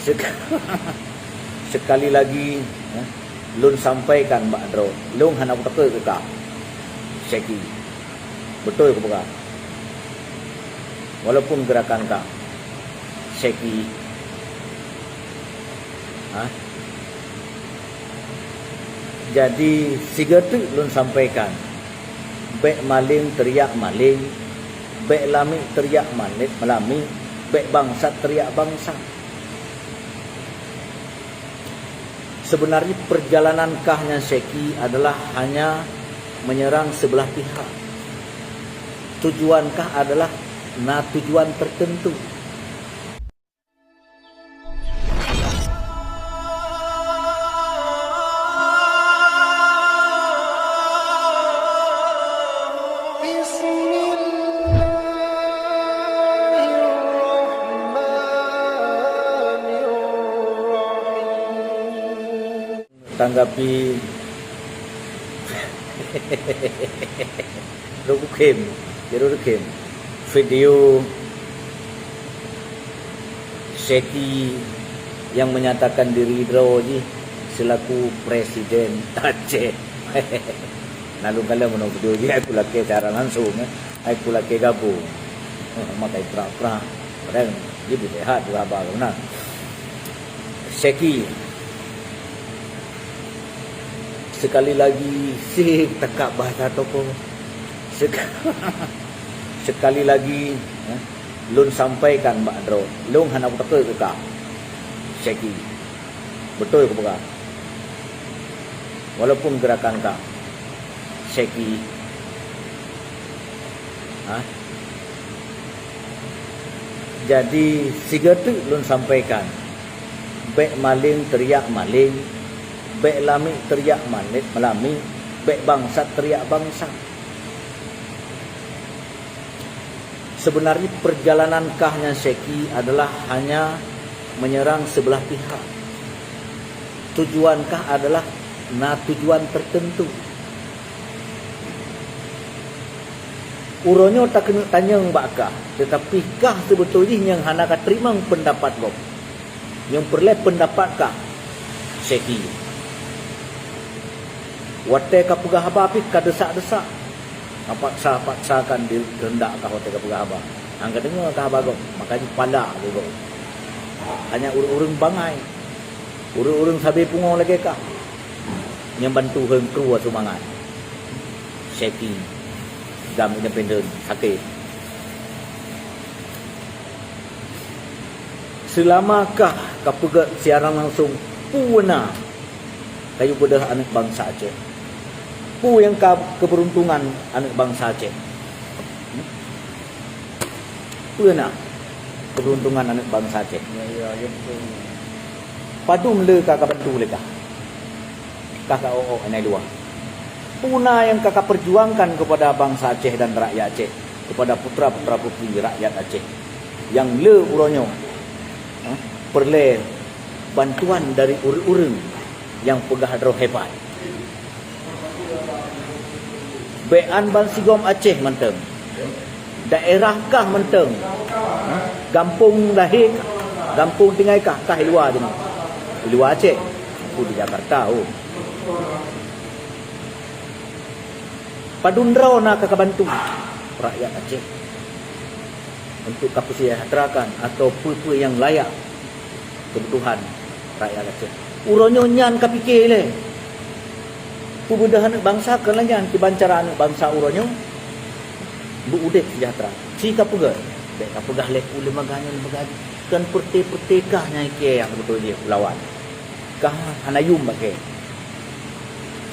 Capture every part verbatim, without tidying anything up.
Sek-, sekali lagi, eh, lôn sampaikan bak droe, lôn hana kutakot keu kah, Syeki. Beutôi kupeugah. Walaupun geurakan kah, Syeki. Ha? Jadi, sigoe teuk lôn sampaikan, bék maléng teuriak maléng, bék lamiet teuriak maléng, lamiet, bék bangsat teuriak bangsat. Sebenarnya perjalanan kah nyan Syeki adalah hanya menyerang sebelah pihak. Tujuan kah adalah na tujuan tertentu. Bismillahirrahmanirrahim. Tanggapi Rukhem, Jero Rukhem, video Syeki yang menyatakan diri droe jih selaku Presiden Aceh. Lalu kalau menurut video jih, aku lakée secara langsung, eh. Aku lakée gabung. Eh, makai prak-prak. Padahal dia boleh sehat juga haba ke mana. Syeki. Sekali lagi, sih takab bahasa toko. Sek-, sekali lagi, eh, lôn sampaikan bak droe, lôn hana kutakot keu kah, Syeki. Beutôi kupeugah. Walaupun geurakan kah, Syeki. Ha? Jadi, sigoe teuk lôn sampaikan, bék maléng teuriak maléng, bék lamiet teuriak maléng, lamiet, bék bangsat teuriak bangsat. Sebenarnya perjalanan kah nyan Syeki adalah hanya menyerang sebelah pihak. Tujuan kah adalah na tujuan tertentu. Uroe nyoe takeuneuk tanyong bak kah, teutapi kah seubeutôi jih nyang hana ka teurimong peundapat gob. Nyang peureulée peundapat kah, Syeki. Watée ka peugah haba pih ka deusak-deusak. Ka paksa-paksakan di-, keundak kah watée ka peugah haba. Nyang ka deungoe kah haba gob, maka jipalak lé gob. Hanya ureuëng-ureuëng bangai. Ureuëng-ureuëng sabe pungoe lagée kah. Nyang bantu heueng keurua seumangat. Syeki. GAM independen. Sakét. Seulama kah ka peugét siaran langsung, peue na kayue beudôh aneuëk bansa Aceh? Peue nyang ka keubeuruntungan aneuëk bansa Aceh? Hmm? Peue na keubeuruntungan aneuëk bansa Aceh? Ya, ya, ya, betul. Padum le ka, ka bantu lé kah? Kah ka ôk-ôk inan luwa. Peue na nyang ka, ka peujuangkan keupada bansa Aceh dan rakyat Aceh, keupada putra-putra putri rakyat Aceh nyang le uroe nyoe, ha, peureulée bantuan dari ureuëng-ureuëng nyang peugah droe hebat. Bék an bansigom Aceh mantong. Daerah kah mantong. Ha? Gampông lahé kah, gampông tinggai kah, kah i luwa deungoe. I luwa Aceh. Aku di Jakarta, oh. Padum droe na ka, ka bantu rakyat Aceh untuk ka peusejahterakan atau peue-peue nyang layak keubutuhan rakyat Aceh. Uroe nyoe nyan ka pike lé. Peubeudôh aneuëk bansa keu lagée nyan, kiban cara aneuëk bansa uroe nyoe beu udeb seujahtera. Ci ka peugah, bék ka peugah lé ku lembaga nyoe lembaga jih. Kan peureuté-peureuté kah nyang ikée nyang beutôi jih ulawan. Kah hana yum bak kée.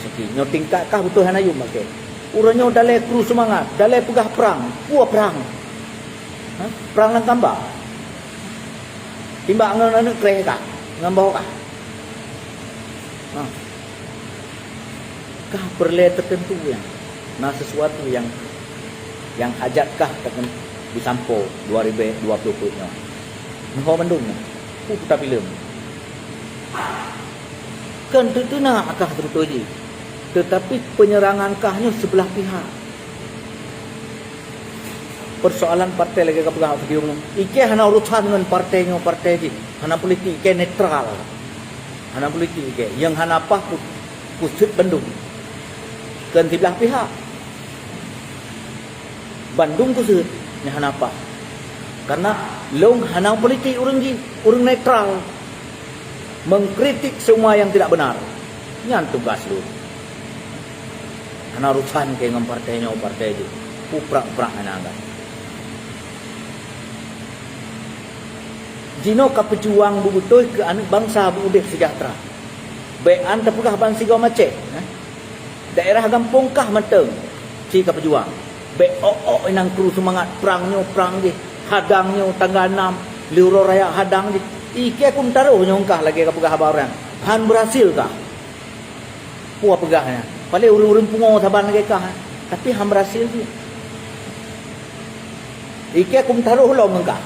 Siki nyoe tingkat kah beutôi hana yum bak kée. Uroe nyoe dalée kru seumangat, dalée peugah prang, peue prang. Ha? Prang lam kamba. Timbak ngon aneuëk kreh kah, ngon boh kah. Ha. Kah peureulée teuteuntu nyang na sisuatu nyang, nyang hajat kah takheun disampoe dua ribée dua ploh peuet nyoe. Nyoe bandum nyoe, peue tapileuem. Kon teuteuna kah teubeutôi jih, teutapi peunyerangan kah nyoe siblah pihak. Peusoalan partai lagée ka peugah video nyoe, ikée hana urosan ngon partai nyoe partai jih. Hana politik, ke netral. Hana politik, ke nyang hana paih ku-, kuseuet bandum. Kon siblah pihak. Bandum kuseuet nyang hana paih. Karena lôn hana politik ureuëng jih, ureuëng netral. Mengkritik semua yang tidak benar. Nyan tugas lôn. Hana urusan ke ngon partai nyoe, partai jih. Kuprak-prak hana agam. Jinoe ka peujuang beubeutôi keu aneuëk bansa beu udeb seujahteura. Bék an tapeugah bansigom Aceh, eh. Daerah gampông kah mantong ci ka peujuang. Bék ôk-ôk inang kru seumangat prang nyoe prang jih, hadang nyoe tangga nam, lheueh uroe raya hadang jih. Iké kum taroh nyoe kah lagée ka peugah haba ureuëng. Han beurhasil kah? Peue peugah nyan? Paleng ureuëng-ureuëng pungo saban lagée kah, tapi han beurhasil jih. Iké kum taroh lom ngon kah.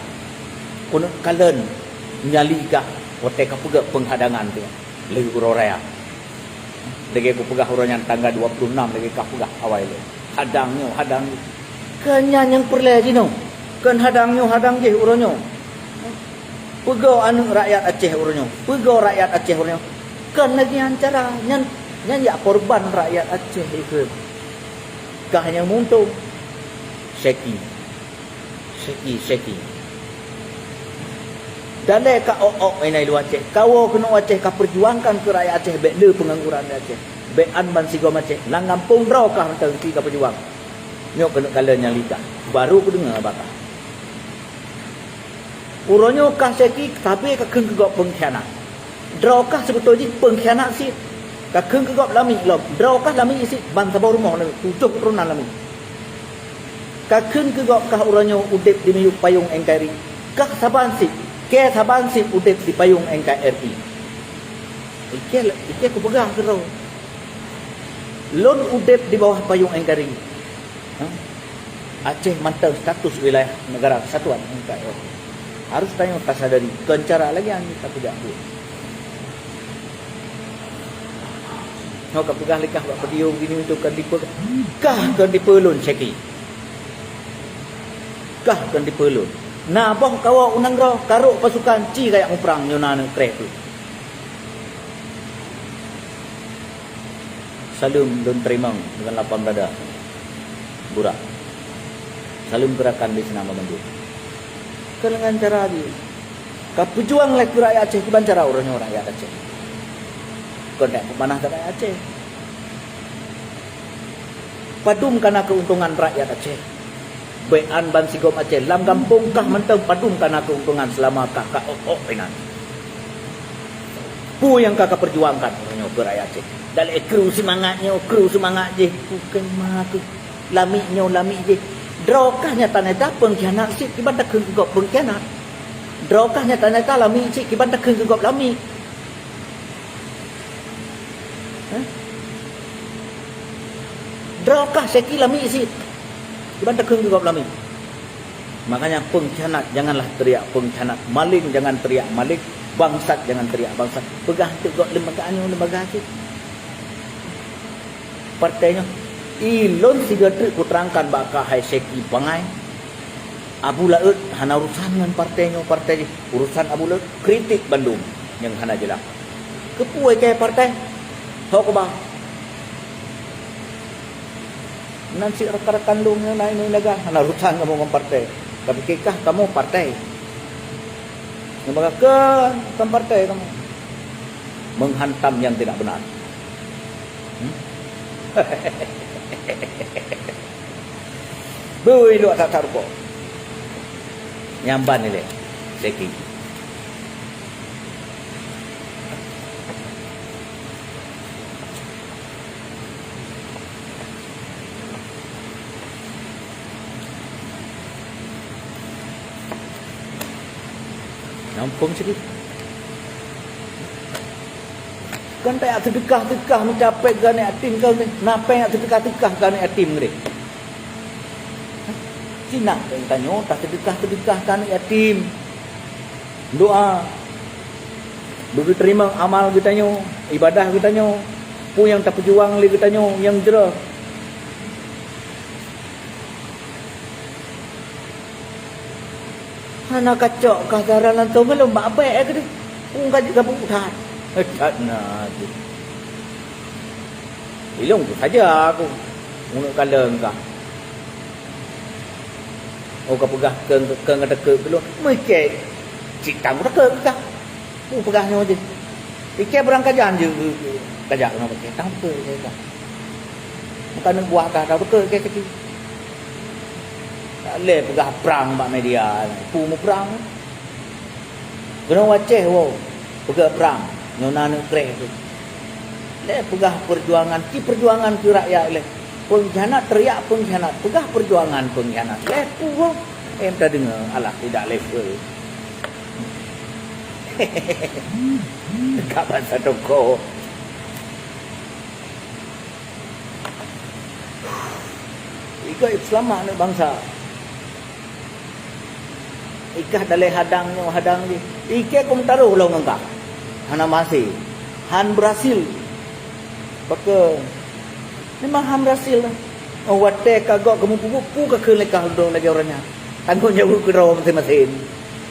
Keuneuk kalon nyali kah watée ka peugét peunghadangan tu lheueh uroe raya. Lagée kupeugah uroe nyan tangga dua puluh enam lagée kah peugah awai lé. Hadang nyoe, hadang nyoe. Kon nyan nyang peureulée jinoe. Kon hadang nyoe, hadang jih uroe nyoe. Peugoe aneuëk rakyat Aceh uroe nyoe. Peugoe rakyat Aceh uroe nyoe. Kon lagée nyan cara nyan, nyan jak korban rakyat Aceh ikheun. Kah nyang meuuntông. Syeki. Syeki, syeki. Dalée ka ôk-ôk inai luwa Aceh. Kawoe keunoe Aceh ka peujuangkan keu rakyat Aceh, bék le peungangguran di Aceh. Bék an bansigom Aceh. Lam gampông droe kah mantong ci ka peujuang. Nyoe keuneuk kalon nyang li kah. Baru kudeungoe bak kah. Uroe nyoe kah Syeki sabe ka kheun keu gob peungkhianat. Droe kah seubeutôi jih peungkhianat cit. Ka kheun keu gob lamiet lom. Droe kah lamiet cit ban saboh rumoh lamiet, tujoh keuturonan lamiet. Ka kheun keu gob kah uroe nyoe udeb di miyueb payong N K R I. Kah saban cit, kée saban cit udeb di payong N K R I. Iké, iké kupeugah keudroe. Lôn udeb di bawah payong N K R I. Ha? Aceh mantong status wilayah negara kesatuan N K R I. Harus tanyoe tasadari, kon cara lagée nyan tapeujak buet. Nyoe ka peugah lé kah bak video gini untuk kon dipe, kah kon dipe lôn Syeki. Kah kon dipe lôn. Na boh kawoe u nanggroe, karok pasukan ci kajak muprang nyoe na neukreh tu. Saleuem lôn teurimong deungon lapang dada. Burak. Saleuem keu rakan di sinan banmandum. Keu deungon cara jih. Ka peujuang lé keu rakyat Aceh kiban cara uroe nyoe rakyat Aceh. Kon dek peumanah keu rakyat Aceh. Padum kana keuntungan rakyat Aceh. Bék an bansigom Aceh lam gampông kah mantong padum kana keuntungan seulama kah ka ôk-ôk inan. Peue nyang ka kapeujuangkan uroe nyoe keu rakyat Aceh? Dalek kru seumangat nyoe, kru seumangat jih, bukon ma keuh lamiet nyoe lamiet jih. Droe kah nyata-nyata peungkhianat cit kiban takheun keu gob peungkhianat. Droe kah nyata-nyata lamiet cit kiban takheun keu gob lamiet. Hah? Droe kah Syeki lamiet cit kiban takheun keu gob lamiet. Makanya peungkhianat janganlah teriak peungkhianat, maling jangan teriak maling, bangsat jangan teriak bangsat. Peugah teuk gob lembaga nyoe lembaga cit. Partai nyoe, ilôn sigoe treuk kuterangkan bak kah hai Syeki bangai. Abu Laôt hana urusan ngon partai nyoe partai jih. Urusan Abu Laôt kritik bandum nyang hana jeulaih. Keupeue keu partai? Ho kuba. Nan cit rakan-rakan lôn nyang laén ngon lagak hana urusan kamoe ngon partai. Tapi keu kah kamoe partai. Nyang bagaih keu kon partai kamoe. Menghantam yang tidak benar. Hmm? Bui luak that-that rukok. Nyamban ilée. Seki. Nampung sikit. Kan tajak seudeukah-seudeukah meucapée keu aneuk yatim keu ni. Napa jak seudeukah-seudeukah keu aneuk yatim ni? Sinan tanyoe taseudeukah-seudeukah keu aneuk yatim. Doa. Beugeuteurima amal geutanyoe, ibadah geutanyoe. Peue nyang tapeujuang lé geutanyoe nyang jroh. Hana kacok kah cara langsông ngon lôn bak bèk keuh deh. Ung ka jeuet gabuk that. That na jih. Ilông tu saja aku. Meunyoe kalon kah. Oh, ka peugah keu, keu, keu, keu, keu lôn. Meucèk. Cit tang takheun kah. Peue peugah nyoe jih. Ikei beurangkajan jeuet kajak keunoe pakai tang beutôi kah. Bukan buah kah tang beutôi kah kaki. Tak lé peugah prang bak media. Peue muprang? Keunoe Aceh woe peugah prang. Nyoe na aneuk kreh tu. Lé peugah perjuangan, ki perjuangan keu rakyat lé. Pengkhianat teriak pengkhianat, peugah perjuangan pengkhianat. Lé peue? Em tadeungoe, alah tidak level. Dekat bansa toko. Ikah seulamat aneuk bansa. Ikah dalai hadang nyoe hadang jih. Ikei kum taroh lom ngon kah. Hana maséh. Han beurhasil. Baka memang han beurhasil lah. Oh, watèe ka gob keumeupeubuet peue ka kheun lé kah lôn lagèe ureueng nyan. Tanggông jaweueb keudroe maséng-maséng.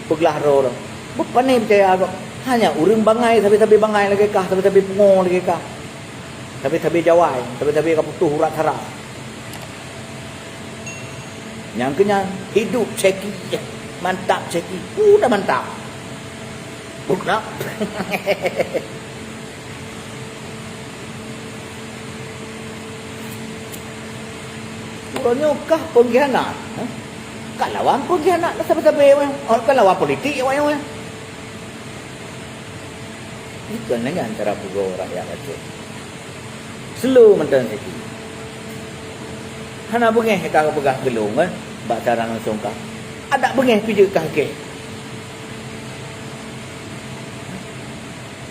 Peuglah droe. Beupané peucaya gob. Hanya ureueng bangai sabe-sabe bangai lagèe kah, sabe-sabe pungo lagèe kah. Sabe-sabe jawai, sabe-sabe ka putôh urat saraf. Nyang keu nyan, hidup Syeki. Mantap Syeki. Udah mantap. Bukan. Uroe nyoe kah pengkhianat, ha? Ka lawan pengkhianat lah sabe-sabe weh. Oh, ka lawan politik weh, weh. Itu dengan cara peugoe rakyat Aceh. Slow mantong Syeki. Hana beungèh ka peugah keu lôn, kan? Bak cara langsông kah. Adak beungèh pih jeuet kah kèe.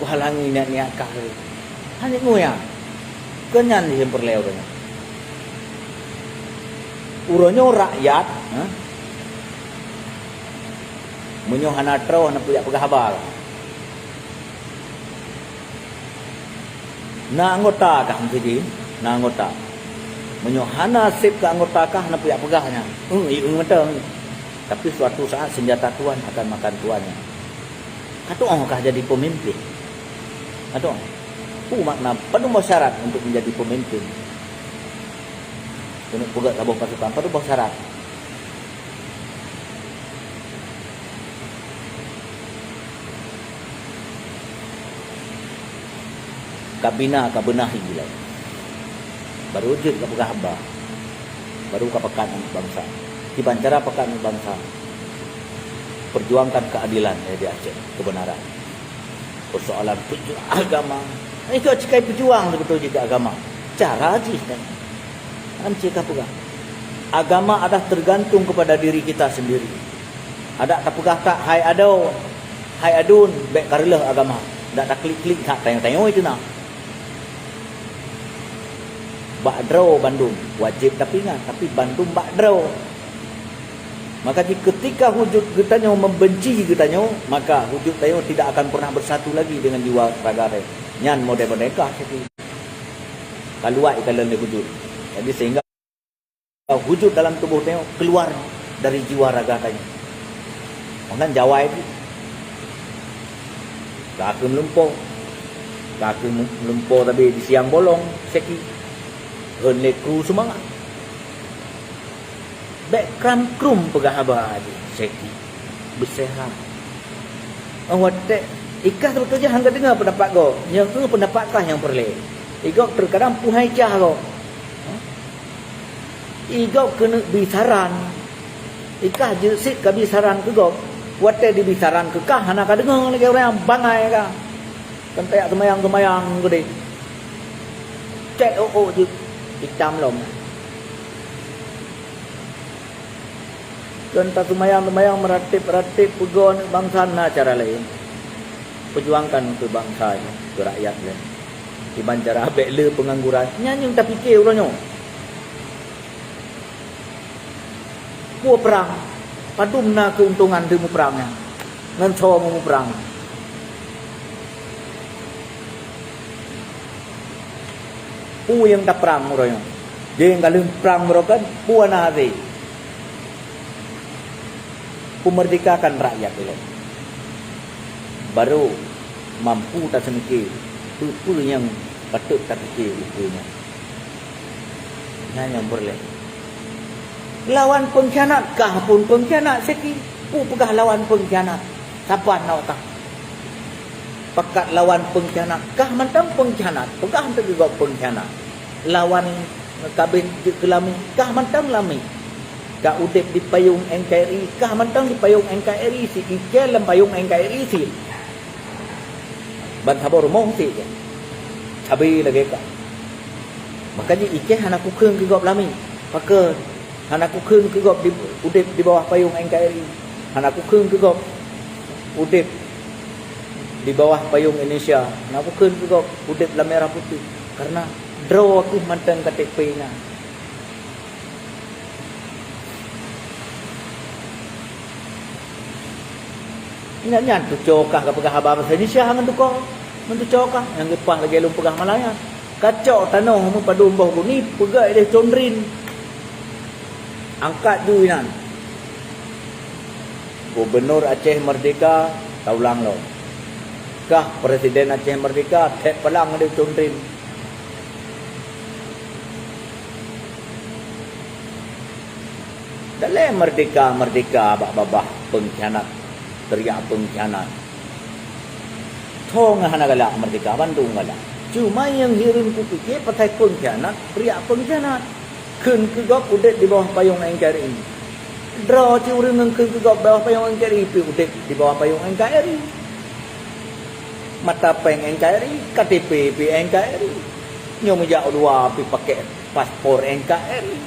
Kuhalangi niat-niat kah lé. Hana nguya. Keu nyan jih nyang peureulèe uroe nyoe. Uroe nyoe rakyat, ha? Meunyoe hana troh, hana peue jak peugah haba. Na anggota kah meusidin? Na anggota. Meunyoe hana sép keu anggota kah, hana peue jak peugah nyan. Eng, eng mantong. Tapi suatu saat senjata Tuhan akan makan tuannya. Ka tu'oh kah jadi pemimpin? Ka tu'oh. Peue makna padum boh syarat untuk menjadi pemimpin? Keuneuk peugöt saboh pasukan, padum boh syarat? Ka bina, ka beunahi lé. Baru jeuet ka peugah haba. Baru ka pakat aneuk bansa. Kiban cara pakat aneuk bansa. Perjuangkan keadilan, eh, di Aceh, kebenaran. Persoalan pejuang agama. Itu cikai pejuang betul juga agama. Cara jih kan. Kan cik ka peugah. Agama adalah tergantung kepada diri kita sendiri. Adak tapeugah tak, "Hai adoe, hai aduen," bèk kareuleuh agama. Dak taklik-klik that tanyoe-tanyoe itu na. Bak droe bandum wajéb tapeuingat, tapi bandum bak droe. Maka jih ketika wujud geutanyoe membenci geutanyoe, maka wujud tanyoe tidak akan pernah bersatu lagi dengan jiwa raga tanyoe. Nyan model-model kah seperti kaluai kalon lé wujud. Jadi sehingga wujud dalam tuboh tanyoe keluar dari jiwa raga tanyoe. Meunan jawai pih. Ka keuh meulumpo. Ka keuh meulumpo tapi di siang bolong, seki. Hon lé kru seumangat. Bèk kram-krum peugah haba jih, seki. Beuseuhat. Oh, watèe ikah teubeutôi jih hana deungoe peundapat gob. Nyang keuh peundapat kah nyang peureulèe. Igob teukadang puhai cah gob. Igob keuneuk bi saran. Ikah jeuet sit ka bi saran keu gob. Watèe dibi saran keu kah hana ka deungoe lagèe ureueng bangai kah. Kan tajak seumayang-seumayang keudeh. Cèk ôk-ôk jeuet itam lom. Kon taseumayang-seumayang meuratéb-ratéb peugoe aneuk bansa na cara laén. Peujuangkan keu bansa nyoe, keu rakyat nyoe. Kiban cara bèk le peungangguran. Nyan nyang tapike uroe nyoe. Peue prang? Padum na keuntongan teuh muprang nyan? Ngon soe meumuprang? Peue nyang taprang uroe nyoe? Jeuet ka lheueh prang meurokon, peue na hasé? Peumerdekakan rakyat ilée, baru mampu taseumike peue-peue nyang patôt tapike ukeue nyan. Nyan nyang peureulée. Lawan peungkhianat kah pun peungkhianat siki. Peue peugah lawan peungkhianat? Saban awak kah? Pakat lawan peungkhianat kah mantong peungkhianat. Peugah teuh gob peungkhianat. Lawan kabeh jeuet keu lami kah mantong lami. Ka udeb di payong N K R I kah mantong di payong N K R I si ikée lam payong N K R I si. Ban saboh rumoh si ikée. Sabe lagée kah. Maka jih ikée hana kukheun keu gob lami. Pakon? Hana kukheun keu gob di, udeb di bawah payong N K R I. Hana kukheun keu gob udeb di bawah payong Indonesia. Hana kukheun keu gob udeb lam merah putih. Karena droe kheueh mantong K T P nyan. Ingat nyan tucoe kah ka peugah haba bahasa Indonesia ngon tukoe, ngon tucoe kah nyang leupah lagée lôn peugah malam nyan. Kacok tanoh meupadum boh guni peugah ideh condrin. Angkat ju inan. Gubernur Aceh Merdeka taulang lom. Kah Presiden Aceh Merdeka thép palang ideh condrin. Dalé merdeka-merdeka bak babah peungkhianat, teriak peungkhianat. Thong hana galak merdeka, bandum galak. Cuma nyang hireuen kupike pasai peungkhianat, teriak peungkhianat. Kheun keu gob udeb di bawah payong N K R I. Droe cit ureuëng ngon kheun keu gob bawah payong N K R I pih udeb di bawah payong N K R I. Mata péng N K R I, K T P pih N K R I. Nyoe meujak u luwa pih pakèk paspor N K R I.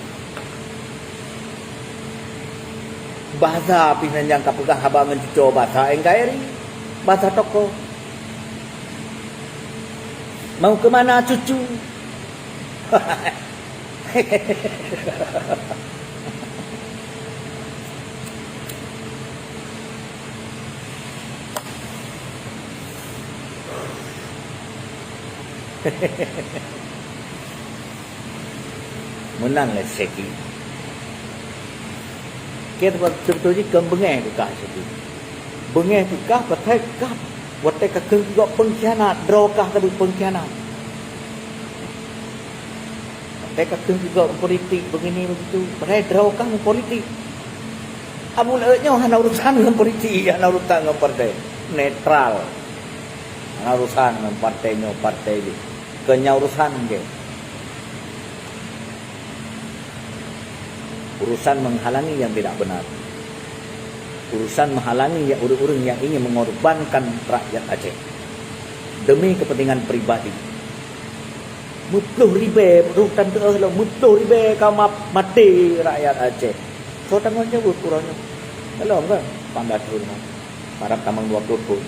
Bahasa pih nyang ka peugah haba ngon cucoe bahasa N K R I. Bahasa toko. Mau ke mana cucu? Meunang lé Seki. Keu beutôi jih kon beungéh keu kah Seki. Beungéh keu kah, pathai kah watèe ka kheun keu gob peungkhianat, droe kah ka beuet peungkhianat. Watèe ka kheun keu gob politik begini begitu, padahai droe kah ngon politik. Abu Laôt nyoe hana urusan ngon politik, hana urusan ngon partai. Netral. Hana urusan ngon partai nyoe, partai jih. Keu nyang urusan jih. Urusan menghalangi yang tidak benar. Urusan menghalangi ya ureuëng-ureuëng yang ingin mengorbankan rakyat Aceh demi kepentingan pribadi. Meuploh ribèe, roh tan teuh lom, meuploh ribèe ka ma-, maté rakyat Aceh. Soe tanggung jaweueb uroe nyoe? Lom kan? Lapan belas thon kan? Karab tamong dua ploh thon.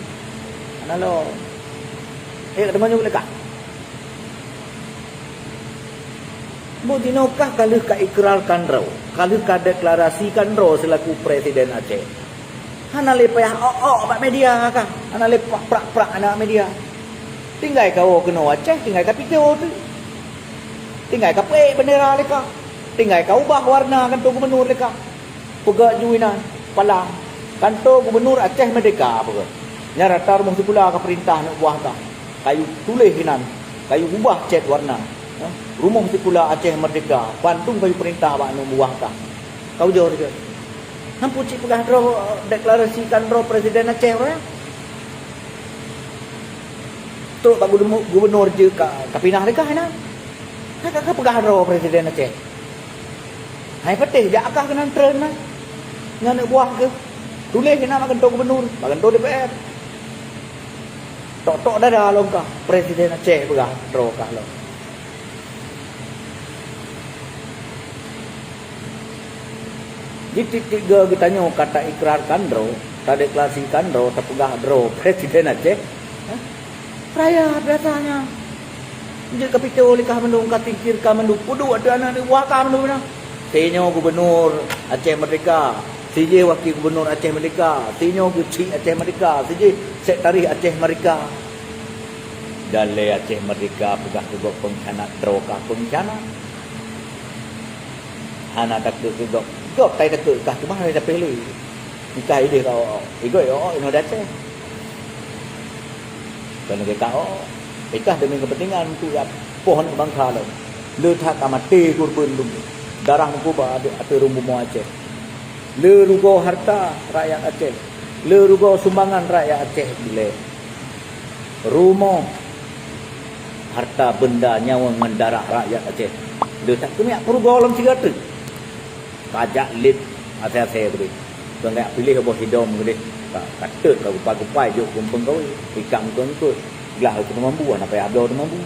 Hana lom. Eh, ka tamong jaweueb lé kah? Bujinoe kah ka lheueh ka ikrarkan droe, ka lheueh ka deklarasikan droe seulaku Presiden Aceh. Hana lé payah ok-ok bak media kah, hana lé prak-prak na media. Tinggai kawoe keunoe Aceh, tinggai ka picôh teuh. Tinggai ka peuék bendera lé kah. Tinggai ka ubah warna kantô gubernur lé kah. Peugah ju inan, palang. Kantô gubernur Aceh Merdeka peugah. Nyan rata rumoh sikula ka peurintah aneuk buah kah. Ka yue tuléh inan, ka yue ubah cét warna. Ha? Rumoh sikula Aceh Merdeka, bandum ka yue peurintah bak aneuk buah kah. Ka ujoe sigoe. Nampu cit peugah droe, deklarasikan droe Presiden Aceh uroe nyan. Trok bak gubernur, gubernur jeuet ka, ka pinah lé kah inan. Ka, ka, ka peugah droe Presiden Aceh. Hai patéh jak kah keunan treun na. Ngon aneuk buah keuh. Tuléh inan bak kantô gubernur, bak kantô D P R. Tok-tok dada lom kah, Presiden Aceh peugah droe kah lom. Di tieb-tieb geutanyoe ka taikrarkan droe, tadeklarasikan droe, tapeugah droe Presiden Aceh. Hah? Raya biasanya. Jeuet ka picôh lé kah mandum, ka tingkir kah mandum, peuduek ateueh aneuk buah kah mandum na. Sinyoe gubernur Aceh Merdeka, sijih wakil gubernur Aceh Merdeka, sinyoe geuchik Aceh Merdeka, sijih sekretaris Aceh Merdeka. Dan lé Aceh Merdeka peugah keu gob peungkhianat, droe kah peungkhianat. Hana takot keu gob. Gob tai takot kah teuma hana tapéh lé. Ikah idéh ka ôk-ôk. Igoe ôk-ôk inoe di Aceh. Kon lagée ka ôk-ôk. Ikah demi kepentingan untuk jak poh aneuk bansa lom. Le that ka maté kurban lom. Darah meukuba ateueh rhueng bumoe Aceh. Le rugoe hareuta rakyat Aceh. Le rugoe sumbangan rakyat Aceh dilée. Rumoh, hareuta beunda nyawöng ngon darah rakyat Aceh. Le that keuneuk peurugoe lom sigoe teuk. Ka jak lét asai-asai teuh. Keu nyak piléh boh sidom keudeh. Ka, ka teuk ka gupai-gupai jok keu peungawé. Ikam keu eungkôt. Glah keu teumambu, hana payah bloe teumambu.